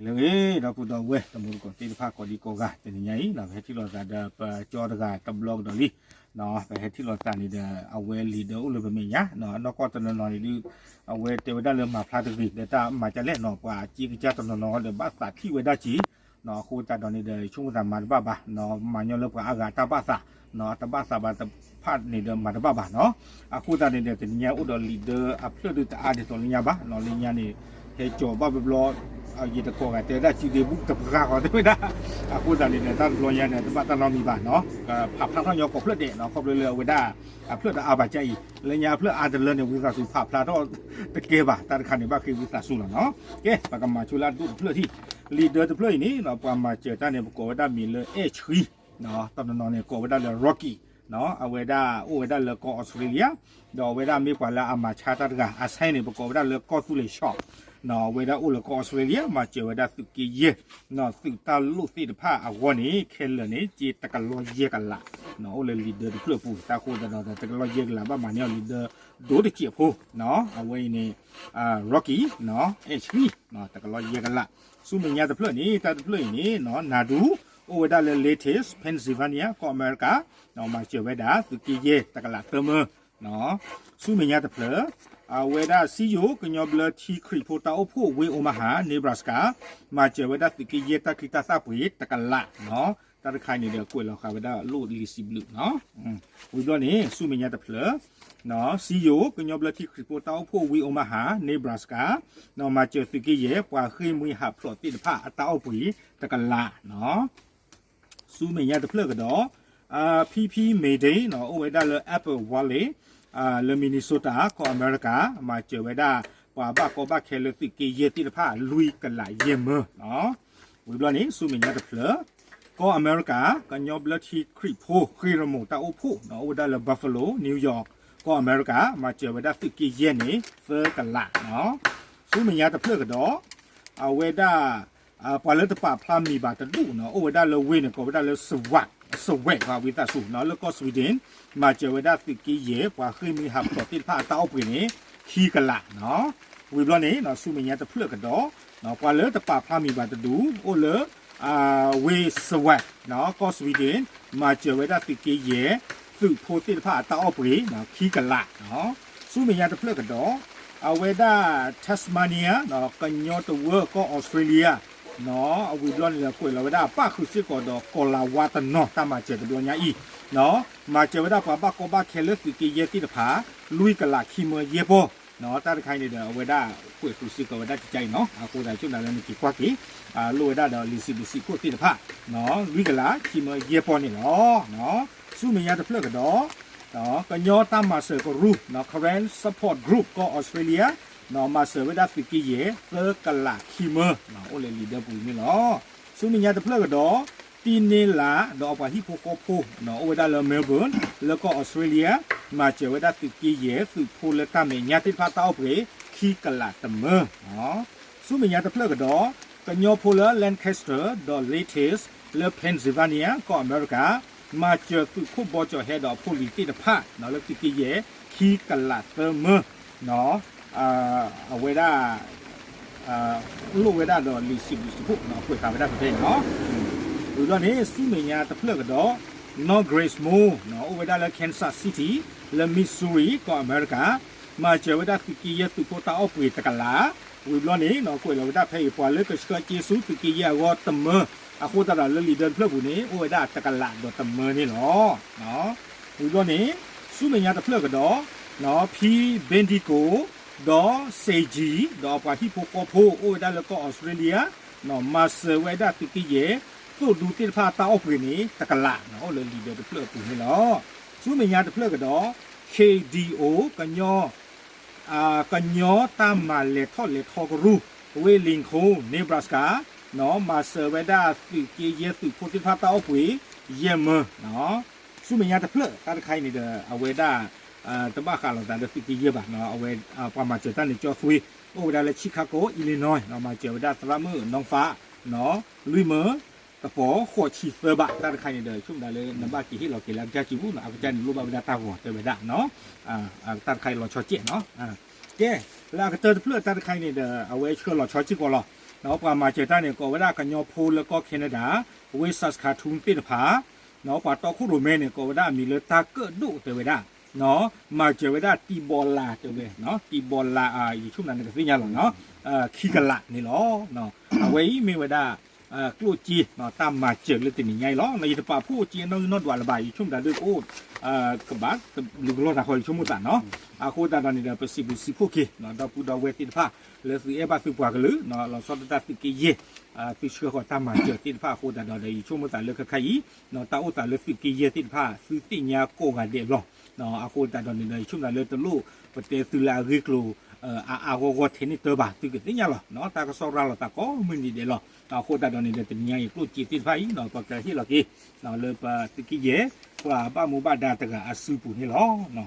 လၢအဂ့ၤ ဒီပုၢ်ဒီဝဲၢ်တံၤသကိးသ့ၣ်တဖၣ်ကိးဒံကိးဂၤ တနံၤညါအံၤ ပဟဲထံၣ်လိာ်သးဒီးပကၠီတဂၤတဘျီကဒီးလံ, ပဟဲထံၣ်လိာ်သးန့ၣ်ဒီး အဝဲလံာ်ဒၢအိၣ်လၢပမဲာ်ညါ, နီၢ်ကီၢ်တနီၤနီၤန့ၣ်ဒုး အဝဲတဲဝဲဒၣ်လၢမၤဖျါတဂ့ၤ ဒီးတၢ်မၤဒ်လဲၣ်နီၤ ပှၤစ့ကစၢ်တနီၤနီၤဒီးဘၣ်သးထံၣ်ဝဲဒၣ်က့ၤ, အဃိသတးဒီးန့ၣ်ဒီး ဆိကမိၣ်သးမၤတဘၣ်ဘၣ်, မၤညီလၢပှၤအါဂၤတၢ်ဘၣ်သး, တဘၣ်သးဘၣ်တဖၣ်န့ၣ်ဒီးမၤတဘၣ်ဘၣ်နီၤ, အဃိသတးန့ၣ်ဒီး တနံၤညါအိၣ်ဒီးလံာ်ဒၢအဖျၢၣ်ဒုးတအါဒ်သိးလၢညါဘၣ်, လၢညါန့ၣ် ဟဲကၠီၤဘၣ်ဘျီဘျီ ယတကိးဂၤတဲဒၣ်စုဒ့ဘူးတပှၢ်ဃီတဲဝဲဒၣ်, အဃိသတးန့ၣ်ဒီး တၢ်တဘျီညါန့ၣ် တဘၣ်တၢ်နီတမံၤဘၣ်နီၤ, ဖးဖျါထီၣ်ညီကိးဖျၢၣ်ဒဲးနီၤ ခီဖျိလၢအဝဲဒၣ် အဖျၢၣ်တအါဘၣ်ကါအံၤ လၢညါအဖျၢၣ်အါတလၢန့ၣ် ဝံသးစူၤဖးဖျါထီၣ်တကဲဘၣ်, တၢ်တခါန့ၣ် ဘၣ်ဃ့ဝံသးစူၤလီၤနီၤ, ကဲ ပကမၤဆိလၢအဒိၣ်တဖျၢၣ်ထံၣ်, လံာ်ဒၢတဖျၢၣ်အံၤန့ၣ် ပှၤမၤစၢၤတၢ်န့ၣ် ပကိးဝဲဒၣ်မံၤလၢအဲၣ်ဆှံ, တနီၤနီၤန့ၣ် ကိးဝဲဒၣ်လၢ Rocky, အဝဲဒၣ်အိၣ်ဝဲဒၣ်လၢကီၢ်အီစထြ့လယါ, ဒီးအဝဲဒၣ်မ့ၢ်ပှၤလၢအမၤဆါတၢ်တဂၤ, အဆဲန့ၣ် ပကိးဝဲဒၣ်လၢကီၢ်သူလ့ၤဆီး, အဝဲဒၣ်အိၣ်လၢကီၢ်အီစထြ့လယါ မၤစၢၤဝဲဒၣ်သုးက့ယဲၢ်, သုးတၢ်လိၣ်သ့ၣ်တဖၣ်အဂီၢ်န့ၣ် ခဲလၢာ်န့ၣ် က့တကလီယဲၢ်ကလး, အိၣ်လၢလံာ်ဒၢတဖျၢၣ်အပူၤ, တၢ်ဃိသတးဒီး တကလီယဲၢ်ကလးဘၣ်မၤန့ၢ်အီၤလံာ်ဒၢဒိၣ်တစဲးဖိ, အဝဲအံၤန့ၣ် Rocky, အဲၣ်ဆှံ, တကလီယဲၢ်ကလး, ဆူမဲာ်ညါတဖျၢၣ်န့ၣ် တၢ်တဖျၢၣ်အံၤန့ၣ် နၤဒူ အိၣ်ဝဲဒၣ်လၢ Lattice, Pennsylvania, ကီၢ်အမဲရကၤ, မၤစၢၤဝဲဒၣ်သုးက့ယဲၢ်တကလးသၢမၢ, ဆူမဲာ်ညါတဖျၢၣ်, အဝဲဒၣ်စံယိၤကညီဘျၢထံခရံာ်ဖိတၢ်အိၣ်ဖှိၣ် ဝ့ၢ် Omaha, Nebraska, မၤစၢၤဝဲဒၣ်သုးက့ယဲၢ်တၢ်ချံတၢ်သၣ်ပှ့ၤတကလး, တၢ်တခါအံၤန့ၣ်ဒီး ကွဲးလီၤဃာ်ဝဲဒၣ်လိၣ်လံာ်စံးဘျုး, ဝံၤဘျီန့ၣ် ဆူမဲာ်ညါတဖျၢၣ် စံယိၤ ကညီဘျၢထံခရံာ်ဖိတၢ်အိၣ်ဖှိၣ် ဝ့ၢ် Omaha, Nebraska, မၤစၢၤသုးက့ယဲၢ် ပှၤဃ့ၢ်မှံဟးဖျိးသ့ၣ်တဖၣ်အတၢ်အိၣ်ပှ့ၤတကလး, ဆူမဲာ်ညါတဖျၢၣ်ကဒီး, ဖံဖံမ့ၤဒ့ အိၣ်ဝဲဒၣ်လၢ Apple Valley, လၢ Minnesota, ကီၢ်အမဲရကၤ, မၤစၢၤဝဲဒၣ် ပှၤဘၣ်ကီဘၣ်ခဲလၢသုးက့ယဲၢ်သ့ၣ်တဖၣ်လွံၢ်ကလးယဲၢ်မၢ, ဝံၤဘျီန့ၣ် ဆူမဲာ်ညါတဖျၢၣ်, ကီၢ်အမဲရကၤ ကညီဘျၢထံခရံာ်ဖိဃ့ၢ်ရမိၣ်တၢ်အိၣ်ဖှိၣ် အိၣ်ဝဲဒၣ်လၢ Buffalo, New York, ကီၢ်အမဲရကၤ, မၤစၢၤဝဲဒၣ်သုးက့ယဲၢ်န့ၣ် သၢကလး, ဆူမဲာ်ညါတဖျၢၣ်ကဒီး, အဝဲဒၣ် ပှၤလၢတပာ်ဖျါမံၤဘၣ်တဒူၣ်နီၤ အိၣ်ဝဲဒၣ်လၢဝ့ၢ်န့ၣ် ကိးဝဲဒၣ်လၢ စဝဲး, စဝဲး ဝံသးစူၤနီၤ လၢကီၢ် Sweden, မၤစၢၤဝဲဒၣ်သုးက့ယဲၢ် ပှၤဃ့ၢ်မှံဟးဖျိးသ့ၣ်တဖၣ်အတၢ်အိၣ်ပှ့ၤန့ၣ် ခံကလးနီၤ, ဝံၤဘျီန့ၣ် ဆူမဲာ်ညါတဖျၢၣ်ကဒီး, ပှၤလၢတပာ်ဖျါမံၤဘၣ်တဒူၣ် အိၣ်လၢ ဝ့ၢ် စဝဲး ကီၢ် Sweden, မၤစၢၤဝဲဒၣ်သုးက့ယဲၢ် သုးဖိသ့ၣ်တဖၣ်အတၢ်အိၣ်ပှ့ၤ ခံကလး, ဆူမဲာ်ညါတဖျၢၣ်ကဒီး, အဝဲဒၣ် Tasmania, ကညီတဝၢ ကီၢ် Australia, အဝံၤဘျီန့ၣ်ဒီး ကွဲးလီၤဝဲဒၣ် ပၣ်ဃုာ်စ့ၢ်ကီးဒီး ကီၤလၤဝါတနီၤတၢ်မၤစၢၤတဘျီညါအံၤ, မၤစၢၤဝဲဒၣ်ပှၤဘၣ်ကီဘၣ်ခဲလၢသုးက့ယဲၢ်သ့ၣ်တဖၣ် လွံၢ်ကလးခံမၢယဲၢ်ပီၢ်, တၢ်တခါအံၤန့ၣ်ဒီး အဝဲဒၣ်ကွဲးဃုာ်စ့ၢ်ကီးဝဲဒၣ်ကကါအံၤနီၤ အဃိသတးဆိၣ်နၤလၢနက့ၤကွၢ်က့ၤ, လိၣ်ဝဲဒၣ်ဒီးလံာ်စံးဘျုးစံးဖှိၣ်သ့ၣ်တဖၣ်, လွံၢ်ကလးခံမၢယဲၢ်ပီၢ်န့ၣ်လီၤ. ဆူမဲာ်ညါတဖျၢၣ်ကဒီး, ကညီတၢ်မၤစၢၤကရူၢ် Karen Support Group ကီၢ် Australia, မၤစၢၤဝဲဒၣ်သုးက့ယဲၢ် သၢကလးခံမၢ, အိၣ်လၢလံာ်ဒၢပူၤန့ၣ်လီၤ. ဆူမဲာ်ညါတဖျၢၣ်ကဒီး, တံန့လးဒီးအပှၤဟံၣ်ဖိဃီဖိ, အိၣ်ဝဲဒၣ်လၢ Melbourne လၢကီၢ် Australia, မၤစၢၤဝဲဒၣ်သုးက့ယဲၢ် သုးဖိလၢတၢ်မဲာ်ညါသ့ၣ်တဖၣ်တၢ်အိၣ်ပှ့ၤ ခံကလးတမၢ. ဆူမဲာ်ညါတဖျၢၣ်ကဒီး, ကညီဖိလၢ Lancaster ဒီး Lattice လၢ Pennsylvania ကီၢ်အမဲရကၤ, မၤစၢၤသုးခိၣ်ဘီကၠီၤဟဲဒီးအဖိလံၤသ့ၣ်တဖၣ် လၢသုးက့ယဲၢ် ခံကလးသၢမၢ, အဝဲဒၣ် လိၣ်ဝဲဒၣ်ဒီးလံာ်စံးဘျုးစံးဖှိၣ် ကွဲးဃာ်ဝဲဒၣ်ဖဲဖဲအံၤလီၤ. ဝံၤဘျီန့ၣ် ဆူမဲာ်ညါတဖျၢၣ်ကဒီး, နီၢ် Grace Mo အိၣ်ဝဲဒၣ်လၢ Kansas City လၢ Missouri ကီၢ်အမဲရကၤ, မၤစၢၤဝဲဒၣ်သုးက့ယဲၢ်သုးဖိတၢ်အိၣ်ပှ့ၤတကလး, ဝံၤဘျီန့ၣ် ကွဲးလီၤဝဲဒၣ်ဖဲအံၤ ပှၤလၢကဆှၢက့ၤဆူသုးက့ယဲၢ်အဂီၢ်တမၢ, အဃိသတးဒီးလၢလံာ်ဒၢတဖျၢၣ်ပူၤန့ၣ် အိၣ်ဝဲဒၣ်တကလးဒီးတမၢန့ၣ်လီၤ. ဝံၤဘျီန့ၣ် ဆူမဲာ်ညါတဖျၢၣ်ကဒီး, ဖံ Bendigo ဒီး Seiji ဒီးအပှၤဟံၣ်ဖိဃီဖိ အိၣ်ဝဲဒၣ်လၢကီၢ် Australia, မၤစၢၤဝဲဒၣ်သုးက့ယဲၢ် သိၣ်ဒူသ့ၣ်တဖၣ်တၢ်အိၣ်ပှ့ၤန့ၣ် တကလး အိၣ်လၢလံာ်ဒၢတဖျၢၣ်အပူၤန့ၣ်လီၤ. ဆူမဲာ်ညါတဖျၢၣ်ကဒီး, KDO ကညီ ကညီတၢ်မၤလဲၤထီၣ်လဲၤထီကရူၢ် ဝ့ၢ် Lincoln, Nebraska, မၤစၢၤဝဲဒၣ်သုးက့ယဲၢ်သုးဖိသ့ၣ်တဖၣ်တၢ်အိၣ်ပှ့ၤ ယဲၢ်မၢ, ဆူမဲာ်ညါတဖျၢၣ် တၢ်တခါအံၤန့ၣ်ဒီး အဝဲဒၣ် တဘၣ်ဃးလိာ်သးဒီးသုးက့ယဲၢ်ဘၣ်, အဝဲ ပှၤမၤစၢၤတၢ်န့ၣ် ကၠီသွ့ အိၣ်ဝဲဒၣ်လၢ Chicago, Illinois, မၤစၢၤဝဲဒၣ်သရၣ်မုၣ်နီၢ်ဖး လွံၢ်မၢ တပီၤဃိးဆံသၢဘး, တၢ်တခါအံၤန့ၣ်ဒီး ဆိကမိၣ်ဒၣ်လၢ နဘၣ်က့ၤဟ့ၣ်လီၤက့ၤလၢအကစၢ်စုပူၤနီၤ, အကစၢ်န့ၣ်လိၣ်ဘၣ်ဝဲဒၣ်တၢ်ဂီၤတဲဝဲဒၣ်, တၢ်တခါအံၤလီၤဆီစဲးနီၤ, ကဲ လၢအကတၢၢ်တဖျၢၣ်တၢ်တခါအံၤန့ၣ်ဒီး အဝဲဆှၢလီၤဆီစ့ၢ်ကီးလီၤ. ဒီးပှၤမၤစၢၤတၢ်န့ၣ် ကိးဝဲဒၣ်ကညီဖိလၢကီၢ် Canada ဝ့ၢ် Saskatoon သ့ၣ်တဖၣ် ပှၤတီခိၣ်ရိၣ်မဲန့ၣ် ကိးဝဲဒၣ်အမံၤလၢတၢ်ကၢၣ်ဒိၣ်တဲဝဲဒၣ် မၤစၢၤဝဲဒၣ်တံၤဘီလးတဲဝဲ တံၤဘီလး ယဆိကမိၣ်နကသ့ၣ်ညါလီၤ ခံကလးန့ၣ်လီၤ. အဝဲအံၤမ့ၢ်ဝဲဒၣ် ကျိၣ်စ့ တၢ်မၤစၢၤလၢတနံၤညါအံၤလီၤ. ယတပာ်ဖှိၣ်စ့နီၣ်ဂံၢ်နီၣ်ဒွးလၢၤဘၣ် ယဆိကမိၣ်တၢ်ဒုးကအိၣ် ကဘၣ်လူၤကလီတၢ်ဃီ ယဆိကမိၣ်သးနီၤ. အဃိသတးဒီးန့ၣ်ဒီး ပစံးဘျုးစံးဖှိၣ်က့ၤ ဒီပုၢ်ဒီဝဲၢ်သ့ၣ်တဖၣ် လၢသုအဲၣ်ဘၣ်သုပှၤကလုာ် လီၤဆီဒၣ်တၢ်သုးက့ယဲၢ် သုဆှၢဃီၤတၢ်မၤစၢၤသ့ၣ်တဖၣ်အဃိသတးဒီး ယဆိကမိၣ်သးလၢခဲခါအံၤ တၢ်အိၣ်သးလၢသုးက့ယဲၢ်သ့ၣ်တဖၣ် သုသ့ၣ်ညါကိးဂၤဒဲးလီၤ. အဃိသတးဒီးန့ၣ်ဒီး ယဆိကမိၣ်သးလၢတလိၣ်ပတဲသုလၢအဂ့ၢ်ကျိၤ အါအါဂီၢ်ဂီၢ်ထဲန့ၣ်တၢ်ဘၣ် သုကသ့ၣ်ညါလီၤ. တၢ်ကစီၣ်ရၤလီၤသးကိးမုၢ်နံၤဒဲးလီၤ. အဃိသတးဒီးန့ၣ်ဒီး တနံၤညါအံၤ ကျိၣ်စ့သ့ၣ်တဖၣ်အံၤ ပကဟ့ၣ်လီၤက့ၤ လၢပသုးက့ယဲၢ် ပှၤဘၣ်မူဘၣ်ဒါတဂၤအစုပူၤန့ၣ်လီၤ.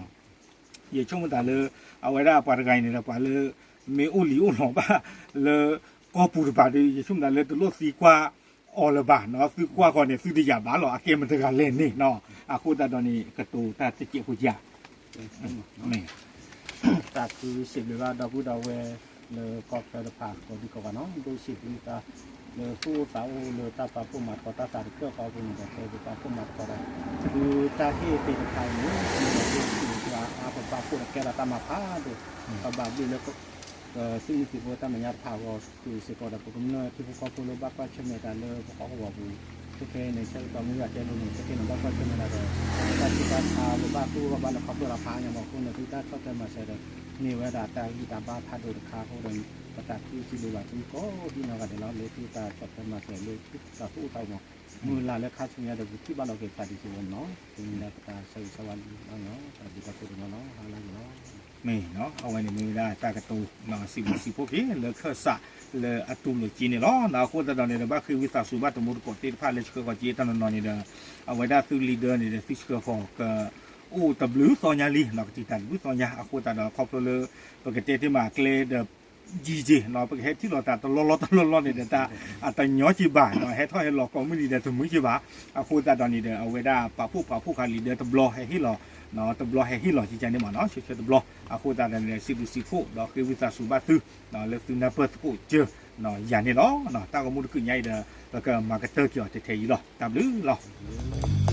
ယဆိကမိၣ်သးလၢ အဝဲဒၣ်ပှၤတဂၤအံၤန့ၣ်ဒီး ပှၤလၢ မ့ၢ်အိၣ်လံအိၣ်လီၤဘၣ်လၢ ကီၢ်ပူၤတဖၣ်ဒီး ယဆိကမိၣ်သးလၢတလိၣ်သံကွၢ်အီၤလၢၤဘၣ်နီၤ သုကွၢ်ဃီန့ၣ် သုတယာ်ဘၣ်လီၤ အကဲမတဂၤလဲၣ်န့ၣ်နီၤ. အဃိသတးဒီးန့ၣ် ကတိၤတၢ်တစဲးဖိကယၤ တၢ်ခုစံးဘျုးဘၣ်ဒီပုၢ်ဒီဝဲၢ်လၢကီၢ်ချၢတဖၣ် ကိးဒံကိးဂၤနီၤ ဒိၣ်ဆံးဘျုးသး လၢသူၣ်အိၣ်သးအိၣ်လၢတၢ်ပာ်ဖှိၣ်မၤသကိးတၢ်သးတဖျၢၣ်ဃီအပူၤန့ၣ်ဒီး ဖဲပပာ်ဖှိၣ်မၤသကိးတၢ် သုတၢ်ဟ့ၣ်သ့ၣ်တဖၣ်အံၤန့ၣ် မ့ၢ်ဒၣ်ဒိၣ်ဆံးဘျုးအါ ပပာ်ဖှိၣ်ဒီးကဲထီၣ်တၢ်မၤဖးဒိၣ် ပဘၣ်ဘျုးလၢ သုးမုၢ်သံၣ်ဘိတၢ်မဲာ်ညါတဖၣ်အဂီၢ် တုၤစ့ၢ်ကီးဒီး ပကမျၢၢ်ထံဖိကီၢ်ဖိလၢဘၣ်ကွၢ်ဆၢၣ်မဲာ်တၢ်လၢပဟီၣ်ကဝီၤပူၤ ခဲခဲအံၤန့ၣ် ဆၢကတီၢ်မ့ၢ်ဘၣ်တဲလိၤန့ၣ် ခဲခဲန့ၣ် ဘၣ်ကွၢ်ဆၢၣ်မဲာ်တၢ်ဒီး တၢ်ထံၣ်တၢ်ဖး ပဘၣ်သူၣ်ဘၣ်ဘါလၢခီဖျိလီၤဖးညါမးအဃိန့ၣ် သုတၢ်ဆီၣ်ထွဲမၤစၢၤဒီး မ့ၢ်ဝဲဒၣ်တၢ်ဂံၢ်တၢ်ဘါဖးဒိၣ်တခါအဃိဒီး ပသးခုစံးဘျုးဘၣ်သုကိးဒံနီၢ်ဂၤဒဲးလီၤ လၢသုတၢ်ဆီၣ်ထွဲမၤစၢၤလၢသုတၢ်သူၣ်အိၣ်သးအိၣ်မး မုၢ်လၢ်လၢခါဆူညါဒီး ပထံၣ်ဘၣ်လီၤက့ၤပသးဒ်သိးဝဲန့ၣ်လီၤ. တနံၤလၢပတၢ်ဆၢဂ့ၤဆၢဝါလီၤနီၤ တၢ်ဘျုးတၢ်ဖှိၣ်တနီၤလီၤ ဟါလၢဂ့ၤလီၤ. မ့ၢ်နီၤ အဝဲန့ၣ်မ့ၢ်ဝဲဒၣ်တၢ်ကတိၤ စံးဘျုးစံးဖှိၣ်က့ၤ လၢခၢၣ်စးလၢအတူၢ်လိာ်က့ၤန့ၣ်လီၤ. အဃိသတးဒီးန့ၣ်ဒီး ဘၣ်ဃ့ဝံသးစူၤဘၣ်တမူတကိးသ့ၣ်တဖၣ်လၢဆှၢဃီၤက့ၤတၢ်နီၤနီၤန့ၣ်ဒီး အဝဲဒၣ်သု leader န့ၣ်ဒီး သုဆှၢဃီၤက အိၣ်တဘျုးသီညါလံနီၤ ကတံာ်တၢ်တဘျုးသီညါ အဃိသတးဒီးခီဖျိလၢ ပကတဲတ့ၢ်မးအကျဲဒီး ယံာ်က့ၤနီၤ ပကဟဲထံၣ်လိာ်သးတလီၢ်လီၢ်တလီၢ်လီၢ်န့ၣ်ဒီး တၢ်အတညီက့ၤဘၣ်နီၤ ဟဲထီၣ်ဟဲလီၤကိးမုၢ်နံၤဒီးတမုာ်က့ၤဘၣ်. အဃိသတးဒီးန့ၣ်ဒီး အဝဲဒၣ်ပာ်ဖှိၣ်ပာ်ဖှိၣ်ဃာ်လံာ်ဒီးတဘျီဟဲဟ့ၣ်လီၤ တဘျီဟဲဟ့ၣ်လီၤကကန့ၣ်မးနီၤ ဆၢဆၢတဘျီ အဃိသတးဒီးန့ၣ်ဒီး စံးဘျုးစံးဖှိၣ်ဒီးဃ့ဝံသးစူၤဘၣ်သု လၢသုနၢ်ပၢၢ်သကိးကၢယၤန့ၣ်လီၤ. တၢ်ဂီၤမူတကုာ်ညါအံၤဒီး ပကမၤကတၢၢ်က့ၤအီၤထဲထဲအံၤလီၤ. တၢ်ဘျုးလီၤ.